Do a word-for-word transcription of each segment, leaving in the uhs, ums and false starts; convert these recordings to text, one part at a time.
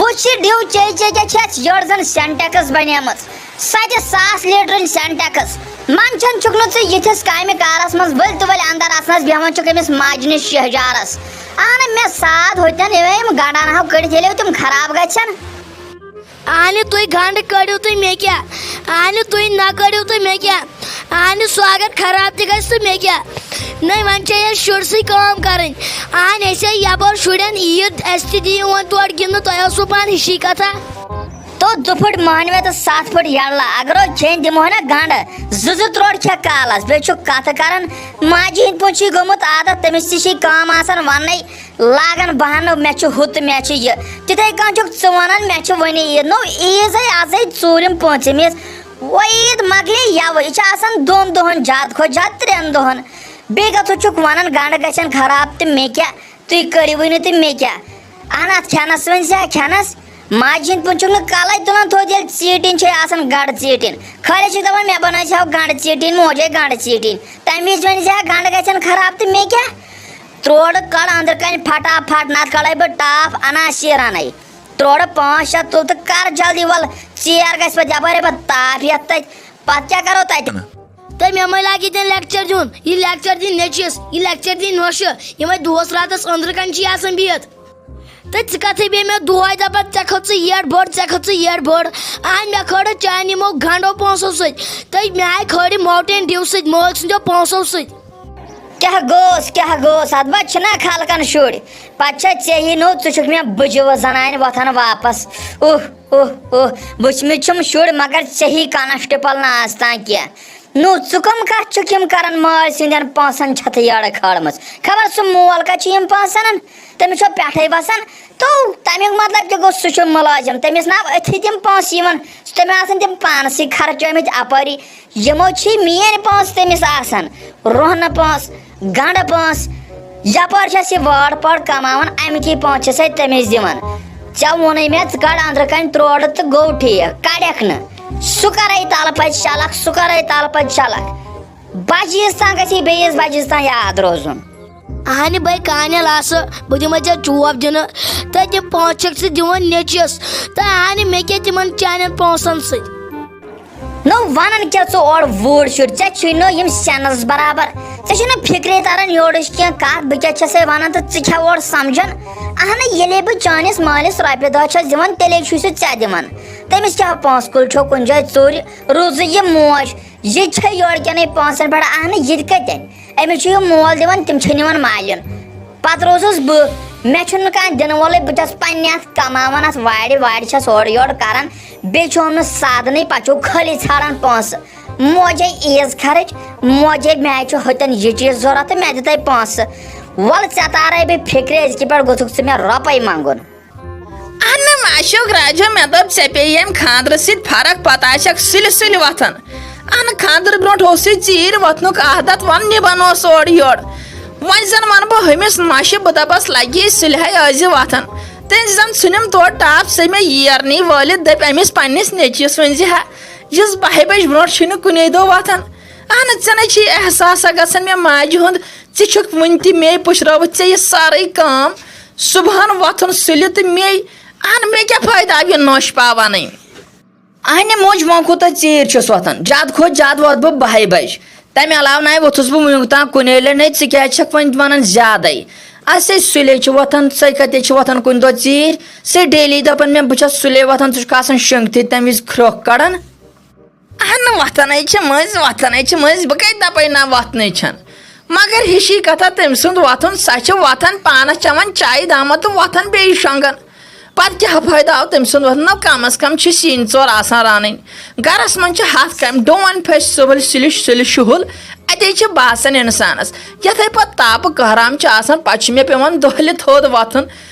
کُس یہِ ڈیو چے چے کیٛاہ چھِ اَتھ یٔڑ زَن سینٹیکس بَنیمٕژ؟ سَتہِ ساس لیٖٹرٕنۍ سینٹیکس۔ منٛدچھان چھُکھ نہٕ ژٕ یِتھِس کامہِ کارَس منٛز، ؤلۍ تہٕ ؤلۍ اَندَر اَژنَس بیٚہوان چھُکھ أمِس ماجہِ نِش شہجارَس۔ اَہنہٕ مےٚ ساد ہوٚتٮ۪ن یِمے یِم گنٛڈان ہاو کٔڑِتھ، ییٚلہِ تِم خراب گژھن۔ اہنہِ تُہۍ گنٛڈٕ کٔڑِو تہٕ مےٚ کیٛاہ؟ اہنہِ تُہۍ نہ کٔڑِو تہٕ مےٚ کیٛاہ؟ اہنہِ سُہ اگر خراب تہِ گژھِ تہٕ مےٚ کیٛاہ؟ نَے وۄنۍ چھےٚ یَتھ شُرۍ سٕے کٲم کَرٕنۍ۔ اہنہِ أسۍ ہے یَپٲرۍ شُرٮ۪ن عیٖد، اَسہِ تہِ دِیِو وۄنۍ تورٕ گِنٛدنہٕ، تۄہہِ ٲسوٕ پانہٕ ہِشی کَتھا۔ تو دُ پھٕٹ مۄہنوِ تہٕ ستھ پھٕٹ یَڑلا، اگرو کھیٚنۍ دِمہو نہ گنٛڈٕ، زٕ زٕ ترٛوٹ کھےٚ کالس۔ بیٚیہِ چھُ کتھٕ کران، ماجہِ ہِنٛدۍ پٲٹھۍ چھُے گوٚمُت عادت، تٔمِس تہِ چھِ کٲم آسان وننَے، لاگان بہانہٕ، مےٚ چھُ ہُہ تہٕ مےٚ چھُ یہِ۔ تِتھَے کٔنۍ چھُکھ ژٕ ونان، مےٚ چھُ وُنہِ عیٖد۔ نو، عیٖز ہے آزے ژوٗرِم پٲنٛژِم عیٖز، وۄنۍ عیٖد مۄکلے یَوٕ، یہِ چھِ آسان دۄن دۄہن، زیادٕ کھۄتہٕ زیادٕ ترٛٮ۪ن دۄہن۔ بیٚیہِ کتھ چھُکھ ونان، گنٛڈٕ گژھن خراب تہٕ مےٚ کیٛاہ؟ تُہۍ کٔرِوٕے نہٕ تہٕ مےٚ کیٛاہ؟ اہن، اتھ کھٮ۪نس ؤنۍ زِ ہا کھٮ۪نس۔ ماجہِ ہِنٛدۍ پٲٹھۍ چھُکھ نہٕ کلے تُلان تھوٚد، ییٚلہِ ژیٖٹِنۍ چھے آسان گنٛڈٕ ژیٖٹِنۍ۔ خٲلی چھِ دپان، مےٚ بنٲے زِ ہا گنٛڈٕ ژیٖٹِنۍ، موجے گنٛڈٕ ژیٖٹِنۍ۔ تمہِ وِزِ ؤنۍ زِ ہا، گنٛڈٕ گژھن خراب تہٕ مےٚ کیٛاہ؟ ترٛوڑٕ کڑ أنٛدرٕ کنہِ پھٹا پھٹ، نتہٕ کڑے بہٕ ٹاپھ انا شیرنے۔ ترٛوڑٕ پانٛژھ شےٚ تُل تہٕ کر جلدی، ول ژیر گژھِ پتہٕ یپٲرۍ پتہٕ تاپھ یتھ تتہِ۔ پتہٕ کیٛاہ کرو تتہِ؟ تہٕ مےٚ مہ لگہِ ییٚتٮ۪ن لیکچر دیُن۔ یہِ لیکچر دِنۍ نیٚچوِس، یہِ لیکچر دِنۍ نۄشہِ۔ یِمے دۄہس راتس أنٛدرٕ کنہِ چھِ آسان بِہِتھ۔ تہٕ ژٕ کتھٕے بیٚیہِ مےٚ دۄہے دپان، ژےٚ کھٔژٕے یٔڈ بٔڑ، ژےٚ کھٔژٕے یٔڈ بٔڑ۔ آے مےٚ کھٲڑٕے چانہِ یِمو گنٛڈو پونٛسو سۭتۍ، تہٕ مےٚ آے کھٲڑٕے ماوٹین ڈیو سۭتۍ، مٲلۍ سٕنٛدیو پونٛسو سۭتۍ۔ کیٛاہ گوٚوس، کیٛاہ گوٚوس؟ اتھ ما چھِنہ خلقن شُرۍ؟ پتہٕ چھا ژےٚ ہی نوٚو، ژٕ چھُکھ مےٚ بُجہِ زنانہِ وۄتھان واپس۔ اوہ، اوہ، اوہ، وٕچھمٕتۍ چھِم شُرۍ، مگر ژےٚ ہی کانسٹیبل نہٕ آز تام کینٛہہ۔ نو، ژٕ کٕم کتھ چھُکھ یِم کران مٲلۍ سٕنٛدٮ۪ن پونٛسن چھتہٕ یٔڑ کھٲڑمٕژ؟ خبر سُہ مول کتہِ چھُ یِم پونٛسہٕ انان؟ تٔمِس چھو پٮ۪ٹھے وسان۔ تو، تمیُک مطلب تہِ گوٚو، سُہ چھُ مُلٲزِم، تٔمِس ناو أتھی تِم پونٛسہٕ یِوان، تٔمۍ آسان تِم پانسٕے خرچٲومٕتۍ اپٲری۔ یِمو چھِ میٲنۍ پونٛسہٕ تٔمِس آسان، رۄہنہٕ پونٛسہٕ، گنٛڈٕ پونٛسہٕ، یپٲرۍ چھس یہِ وٲر پٲر کماوان، امہِ کی پونٛسہٕ چھسے تٔمِس دِوان۔ ژےٚ ووٚنُے مےٚ، ژٕ کڑ أنٛدرٕ کنہِ ترٛوڑٕ تہٕ گوٚو ٹھیٖک، کڑکھ نہٕ۔ سُہ کرے تلہٕ پتہٕ شلکھ، سُہ کرے تلہٕ پتہٕ شلکھ۔ بجہِ عیٖز تام گژھی بیٚیِس بجہِ عیٖز تام یاد روزُن۔ اہنہِ بے کانیل آسہٕ، بہٕ دِمے ژےٚ چوب دِنہٕ، تہٕ تِم پونٛسہٕ چھکھ ژٕ دِوان نیٚچوِس، تہٕ اہنہِ مےٚ کیٛاہ تِمن چانٮ۪ن پونٛسن سۭتۍ؟ نو ونان کیٛاہ ژٕ اورٕ وُڑ شُر، ژےٚ چھُے نہٕ یِم سٮ۪نٕس برابر، ژےٚ چھُے نہٕ فِکرے تران یورٕچ کینٛہہ کتھ، بہٕ کیٛاہ چھسے ونان تہٕ ژٕ کیٛاہ اورٕ سمجھان؟ اہنہٕ، ییٚلے بہٕ چٲنِس مٲلِس رۄپیہِ دہ چھس دِوان، تیٚلے چھُے سُہ ژےٚ دِوان۔ تٔمِس کیٛاہ پونٛسہٕ کُل چھو کُنہِ جایہِ ژوٗرِ؟ روٗزٕے یہِ موج، یہِ تہِ چھے یورٕکٮ۪نٕے پونٛسن پٮ۪ٹھ، اہنہٕ، یہِ تہِ کتٮ۪ن؟ أمِس چھُ یہِ مول دِوان، تِم چھِ نِوان مالِیُن۔ پتہٕ روزُس بہٕ، مےٚ چھُنہٕ کانٛہہ دِنہٕ وولٕے، بہٕ چھَس پننہِ اَتھ کماوان، اَتھ وارِ وارِ چھَس اورٕ یورٕ کران، بیٚیہِ چھُم نہٕ سادنٕے، پتہٕ چھُو خٲلی ژھانڈان پونٛسہٕ۔ موجے عیٖز خرٕچ، موجے مےٚ چھُ ہوٚتٮ۪ن یہِ چیٖز ضوٚرتھ تہٕ مےٚ دِتَے پونٛسہٕ۔ وَلہٕ ژےٚ تارَے بہٕ فِکرِ، أزکہِ پٮ۪ٹھ گوٚژھُکھ ژٕ مےٚ رۄپَے منٛگُن۔ اہن ماشوک راجو، مےٚ دوٚپ ژےٚ پیٚیہِ ییٚمہِ خانٛدرٕ سۭتۍ فرق، پتہٕ آسٮ۪کھ سُلہِ سُلہِ وۄتھان۔ اہن خانٛدرٕ برونٛٹھ اوسُے ژیٖرۍ وۄتھنُک عادت، وۄنۍ نِبن اوس اورٕ یورٕ۔ وۄنۍ زن ونہٕ بہٕ ہُمِس نۄشہِ، بہٕ دپس لگی سُلہِ ہے ٲزِ وۄتھان۔ تٔمۍ زن ژھُنِم تورٕ ٹاپھ سُہ مےٚ ییرنٕے وٲلِتھ، دٔپۍ أمِس پننِس نیٚچوِس ؤنۍ زِ ہا، یُس بہہِ بجہِ برونٛٹھ چھُنہٕ کُنے دۄہ وۄتھان۔ اہن ژےٚ نے چھی احساسا گژھان مےٚ ماجہِ ہُنٛد، ژٕ چھُکھ وُنہِ تہِ مے پُشرٲوٕتھ ژےٚ یہِ سٲرٕے کٲم۔ صُبحن وۄتھُن سُلہِ تہٕ مے، اہن مےٚ کیٛاہ فٲیدٕ آو یہِ نوٚش پاو انٕنۍ؟ اہنہِ موج، وۄنۍ کوٗتاہ ژیٖرۍ چھُس وۄتھان؟ زیادٕ کھۄتہٕ زیادٕ وۄتھٕ بہٕ بَہہِ بجہِ۔ تَمہِ علاوٕ نَے ووٚتھُس بہٕ وٕنیُک تام کُنے لَٹہِ۔ نَے ژٕ کیٛازِ چھَکھ وۄنۍ وَنان زیادَے؟ اَسے سُلے چھِ وۄتھان، ژَے کَتہِ چھِ وۄتھان کُنہِ دۄہ ژیٖرۍ؟ ژےٚ ڈیلی دَپان مےٚ بہٕ چھَس سُلے وۄتھان، ژٕ چھُکھ آسان شۄنٛگتھٕے تَمہِ وِزِ کھرٛۄکھ کَڑان۔ اہن وۄتھان ہے چھِ مٔنٛزۍ، وۄتھان ہے چھِ مٔنٛزۍ، بہٕ کَتہِ دَپَے نہ وۄتھنٕے چھَنہٕ۔ مگر ہِشی کَتھا، تٔمۍ سُنٛد وۄتھُن، سۄ چھِ وۄتھان پانَس چٮ۪وان چایہِ دامَت تہٕ وۄتھان بیٚیہِ شۄنٛگان۔ پتہٕ کیٛاہ فٲیدٕ آو تٔمۍ سُنٛد وۄتھُن؟ نہ، کم از کم چھِ سِنۍ ژور آسان رنٕنۍ۔ گرس منٛز چھِ ہتھ کامہِ، ڈوٗنۍ پھٔسۍ صُبحٲے سُلہِ، سُلہِ شُہُل، اتے چھِ باسان انسانس۔ یتھے پتہٕ تاپہٕ کہرام چھِ آسان، پتہٕ چھُ مےٚ پٮ۪وان دۄہلہِ تھوٚد وۄتھُن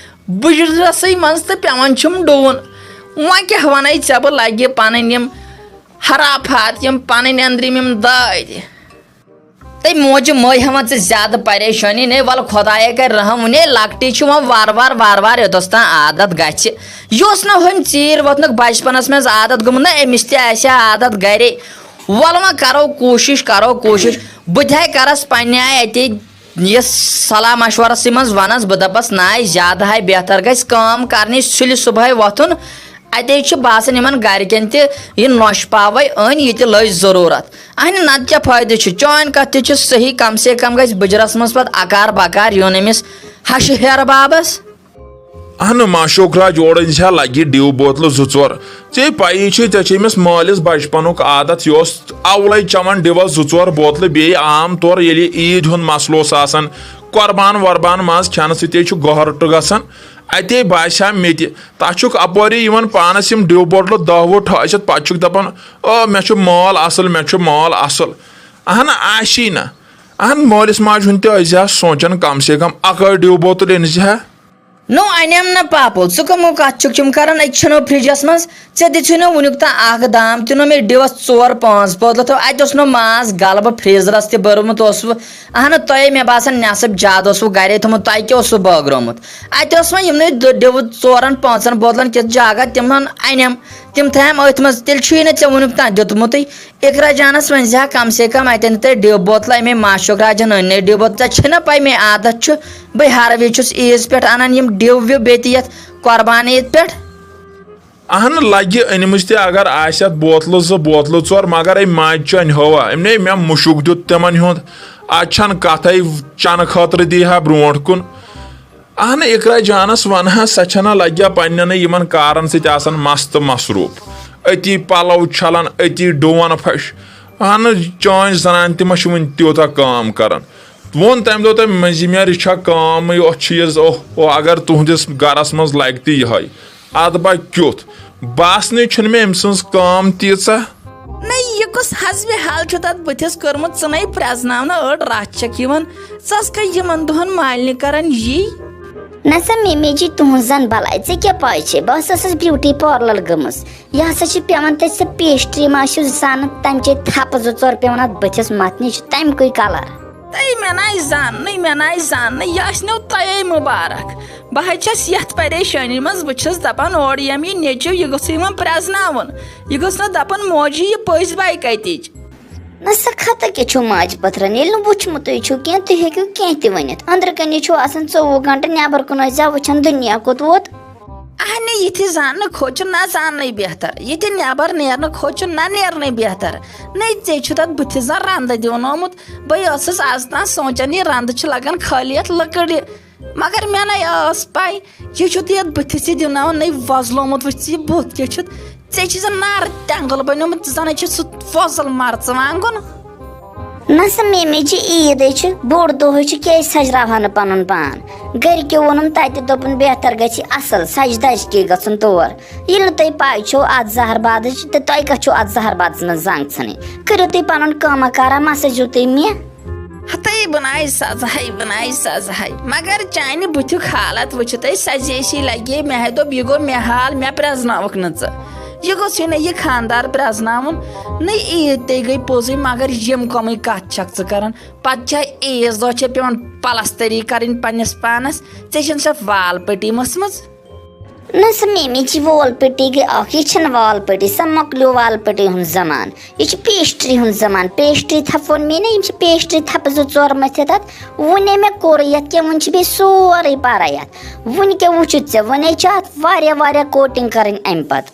بُجرسٕے منٛز تہٕ پٮ۪وان چھُم ڈوٗن۔ وۄنۍ کیٛاہ ونَے ژےٚ بہٕ، لگہِ پنٕنۍ یِم حرافات، یِم پنٕنۍ أنٛدرِم یِم دٲدۍ۔ تہٕ موجہِ مٔے ہٮ۪وان ژٕ زیادٕ پریشٲنی، نے وَلہٕ خۄدایا کَرِ رحم، وُنے لۄکٹی چھِ وۄنۍ وارٕ وارٕ، وارٕ وارٕ یوٚتَس تام عادت گژھِ۔ یُس نہٕ ہُمۍ ژیٖرۍ وۄتھنُک بچپنَس منٛز عادت گوٚمُت، نہ أمِس تہِ آسہِ ہا عادت گَرے۔ وَلہٕ وۄنۍ کَرو کوٗشِش، کَرو کوٗشِش۔ بہٕ تہِ ہا کَرَس پنٛنہِ آیہِ اَتے یہِ صلاح مشورس منٛز ونس بہٕ دپس، ناے زیادٕ ہاے بہتر گژھِ کٲم کرنٕچ سُلہِ صبحٲے وۄتھُن۔ اتے چھُ باسان یِمن گرِکٮ۪ن تہِ یہِ نۄشہِ پاوے أنۍ، یہِ تہِ لٔج ضروٗرت۔ اہنہِ نتہٕ کیٛاہ فٲیدٕ چھُ؟ چٲنۍ کتھ تہِ چھِ صحیح، کم سے کم گژھِ بُجرس منٛز پتہٕ اکار بکار یُن أمِس ہشہِ ہیرٕ بابس۔ اہنہٕ ماشوک راج، اورٕ أنۍ زِ ہا لگہِ ڈیو بوتلہٕ زٕ ژور۔ ژےٚ پَیی چھے، ژےٚ چھے أمِس مٲلِس بچپنُک عادت، یہِ اوس اولے چٮ۪وان ڈِوس زٕ ژور بوتلہٕ، بیٚیہِ عام طور ییٚلہِ عیٖد ہُنٛد مسلہٕ اوس آسان، قۄربان وۄربان ماز کھٮ۪نہٕ سۭتۍ چھُ گۄہرٹہٕ گژھان۔ اتے باسیٛو مےٚ تہِ، تَتھ چھُکھ اپورے یِوان پانس یِم ڈِو بوتلہٕ دَہ وُہ ٹھٲسِتھ، پتہٕ چھُکھ دپان، "آ، مےٚ چھُ مٲل اصل، مےٚ چھُ مٲل اصل۔" اہن آسی نہ۔ اہن مٲلِس ماجہِ ہُنٛد تہِ ٲسۍ زِ ہا سونٛچان، کم سے کم اکٲے ڈِو بوتل أنۍ زِ ہا۔ نو انیم نہ پاپو، ژٕ کٕمو کتھ چھُکھ تِم کران؟ أکۍ چھُنو فرجس منٛز، ژےٚ دِژٕے نہٕ وُنیُک تام اکھ دام تہِ نہٕ مےٚ ڈِوس ژور پانٛژھ بٲتلہٕ تھٲو۔ اتہِ اوس نہٕ ماز گلہٕ بہٕ فریزرس تہِ بوٚرمُت اوسُس بہٕ۔ اہنہٕ تۄہے مےٚ باسان نٮ۪صٕب زیادٕ اوسوٕ گرے تھوٚمُت، تۄہہِ کیٛاہ اوسوٕ بٲگرومُت؟ اتہِ اوس وۄنۍ یِمنٕے دُ-، ڈِوٕ ژورن پانٛژن بوتلن کِژھ جاگہ، تِمن انیم، تِم تھایم أتھۍ منٛز، تیٚلہِ چھُے نہٕ ژےٚ وُنیُک تام دیُتمُتٕے۔ اقرا جانس ؤنۍ زِ ہا کم سے کم اتٮ۪ن تہِ ڈِو بوتلہٕ، امے ماشوک راجن أنۍ نَے ڈِو بوتلہٕ۔ ژےٚ چھے نہ پاے مےٚ عادت چھُ، بہٕ ہر وِزِ چھُس عیٖز پٮ۪ٹھ انان یِم ڈِو وِو، بیٚیہِ تہِ یتھ قۄربان عیٖد پٮ۪ٹھ۔ اہن لگہِ أنمٕژ تہِ اگر آسہِ اتھ بوتلہٕ زٕ بوتلہٕ ژور، مگر أمۍ ماجہِ چٲنۍ ہوا، أمۍ نے مےٚ مُشُک دیُت تِمن ہُنٛد۔ اتھ چھنہٕ کتھے، چنہٕ خٲطرٕ دی ہا برونٛٹھ کُن۔ اہنہٕ اقرا جانس ونہٕ ہا، سۄ چھنہ لگیا پننٮ۪نٕے یِمن کارن سۭتۍ آسان مست مصروٗف، أتی پلو چھلان، أتی ڈُوان پھش۔ اہنہٕ چٲنۍ زنان تہِ ما چھِ وُنہِ تیوٗتاہ کٲم کران؟ ووٚن تمہِ دۄہ تٔمۍ مٔنٛزِم یارِ، یہِ چھا کٲمٕے، اوہ چیٖز، اوہ اوہ، اگر تُہنٛدِس گرس منٛز لگہِ تہِ یِہوٚے، ادٕ با کیُتھ؟ باسنٕے چھُنہٕ مےٚ أمۍ سٕنٛز کٲم تیٖژاہ۔ نہ، یہِ کُس حسبِ حال چھُ تتھ بٕتھِس کوٚرمُت؟ ژٕ نے پرٛزناونہٕ أڑ رژھ چھکھ یِوان، ژٕ ٲسکھا یِمن دۄہن مالنہِ کران یی؟ نہ سا میمی جی، تُہنٛز زن بلاے، ژےٚ کیٛاہ پاے چھے؟ بہٕ ہسا ٲسٕس بیوٹی پارلر گٔمٕژ۔ یہِ ہسا چھِ پٮ۪وان تَتہِ سۄ پیسٹری ما چھِ زَن، تَمہِ چے تھپہٕ زٕ ژور پٮ۪وان اَتھ بٕتھِس مَتھنہِ، یہِ چھُ تَمہِ کُے کلر۔ تَے مےٚ نَے زاننٕے، مےٚ نَے زاننٕے، یہِ آسہِ نو تۄہے مُبارک۔ بہٕ حظ چھَس یَتھ پریشٲنی منٛز، بہٕ چھَس دَپان اورٕ یِم یہِ نیٚچِو، یہِ گوٚژھ یِوان پرٛزناوُن۔ یہِ گوٚژھ نہٕ دَپُن، موجی، یہِ پٔزۍ باے کَتِچ۔ نہ سا خطا کیٛاہ چھُو ماجہِ پٔتھرَن؟ ییٚلہِ نہٕ وُچھمُتٕے چھُو کینٛہہ، تُہۍ ہیٚکِو کینٛہہ تہِ ؤنِتھ۔ أنٛدرٕ کَنہِ چھُو آسان ژوٚوُہ گھنٹہٕ، نٮ۪بر کُن ٲسۍ زیو وٕچھان دُنیا کوٚت ووت۔ اہنہِ، یہِ تہِ زاننہٕ کھۄتہٕ چھُ نہ زاننٕے بہتر، یہِ تہِ نٮ۪بر نیرنہٕ کھۄتہٕ چھُ نہ نیرنٕے بہتر۔ نٔے ژےٚ چھُ تتھ بٕتھِس زن رندٕ دِونومُت۔ بہٕ ٲسٕس از تام سونچان، یہِ رندٕ چھُ لگان خٲلی یتھ لٔکٕر۔ مگر مےٚ نے ٲس پَے، یہِ چھُ تہِ یَتھ بٕتھِس یہِ دِناوان، نے وۄزلومُت وٕچھ ژٕ یہِ بُتھ کیٛاہ چھُ۔ ژےٚ چھِ زَن نارٕ تٮ۪نٛگُل بنیومُت، زَن ہے چھُ سُہ وۄزُل مرژٕوانٛگُن۔ نہ سا میمی جی، عیٖد ہے چھِ، بوٚڑ دۄہ ہے چھُ، کیٛازِ سَجراوہا نہٕ پَنُن پان؟ گَرِکیو ووٚنُم تَتہِ، دوٚپُن بہتر گژھِ اَصٕل، سَجہِ دَجہِ کے گژھُن تور۔ ییٚلہِ نہٕ تۄہہِ پَے چھو اَتھ زہر بادٕچ، تہٕ تۄہہِ کَتھ چھو اَتھ زہر بادَس منٛز زنٛگ ژھٕنٕنۍ؟ کٔرِو تُہۍ پَنُن کٲمہ کارا، مہ سَجِو تُہۍ مےٚ۔ ہتے بناے سزہے، بناے سزہے۔ مگر چانہِ بُتھیُک حالت وٕچھِتھ سجے سی لگے، مےٚ دوٚپ، یہِ گوٚو مےٚ حال، مےٚ پرٛزناوُکھ نہٕ ژٕ۔ یہِ گوٚژھ ہے نہٕ یہِ خاندار پرٛزناوُن۔ نہ عیٖد تے گٔے پوٚزُے، مگر یِم کمٕے کتھ چھکھ ژٕ کران؟ پتہٕ چھا عیٖز دۄہ چھےٚ پٮ۪وان پلستری کرٕنۍ پننِس پانس؟ ژےٚ چھَنہٕ سۄ وال پٔٹی مٔژھمٕژ؟ نہ سا میمی جی، وال پٔٹی گٔے اکھ، یہِ چھَنہٕ وال پٔٹی، سۄ مۄکلیو وال پٔٹی ہُنٛد زمانہٕ۔ یہِ چھِ پیسٹری ہُنٛد زمانہٕ۔ پیسٹری تھپھ ووٚن مےٚ نا، یِم چھِ پیسٹری تھپھ زٕ ژور مٔتھِتھ اَتھ۔ وُنے مےٚ کوٚر یَتھ کینٛہہ، وُنہِ چھِ بیٚیہِ سورُے پَرَے اَتھ۔ وُنہِ کیٛاہ وُچھُتھ ژےٚ؟ وُنے چھِ اَتھ واریاہ واریاہ کوٹِنٛگ کَرٕنۍ اَمہِ پَتہٕ۔